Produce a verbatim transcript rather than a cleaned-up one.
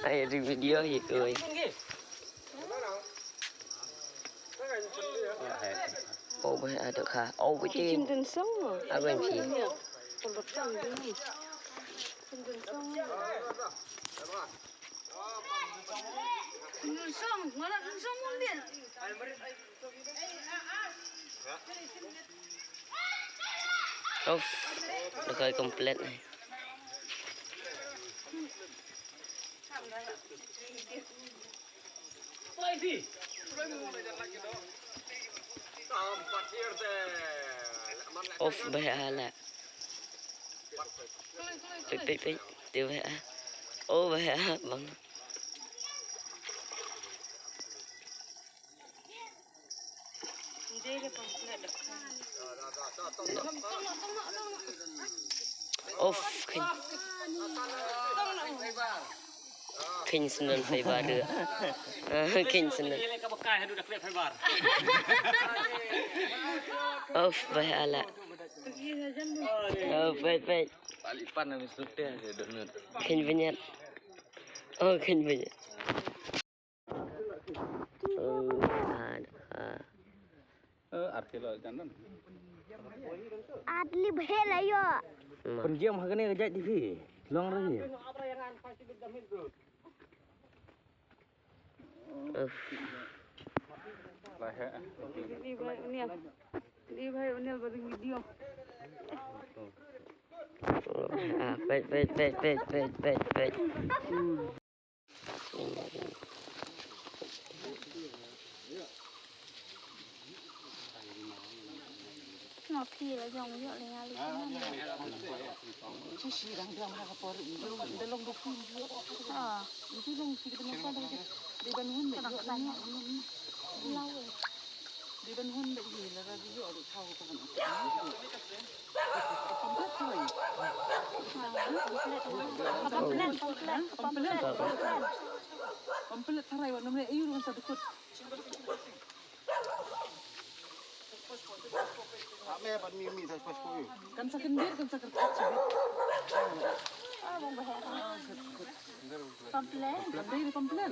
Ai ri video hi koi. Oh, bai ada kha. Oh, bai tin. Chin dun song mo. Aban phi. Chin dun song mo. Chin dun song, ngala dun song mo dia. Of, da khoi complete ne. Of, bai ha la. Peit, peit, peit. Te bai ha. Oh, bai ha bang. Of, khein. Khein sendon fiber de. Khein sendon. Of, bai ha la. Oh, peit, peit. Khein bniat. Oh, khein bniat. Ar kilo jandan. Adli bhel ayo. Pynjiam ha kane ka jait divi. Long rahi. Uff. Lai he. Ni bhai Unil. Ni bhai Unil ba ding video. Ah, peit, peit, peit. Pampelet tharai wa namre ayu rukan sa dukut. Kan sa kendir, kan sa kerkit. Pampelet. Pampelet.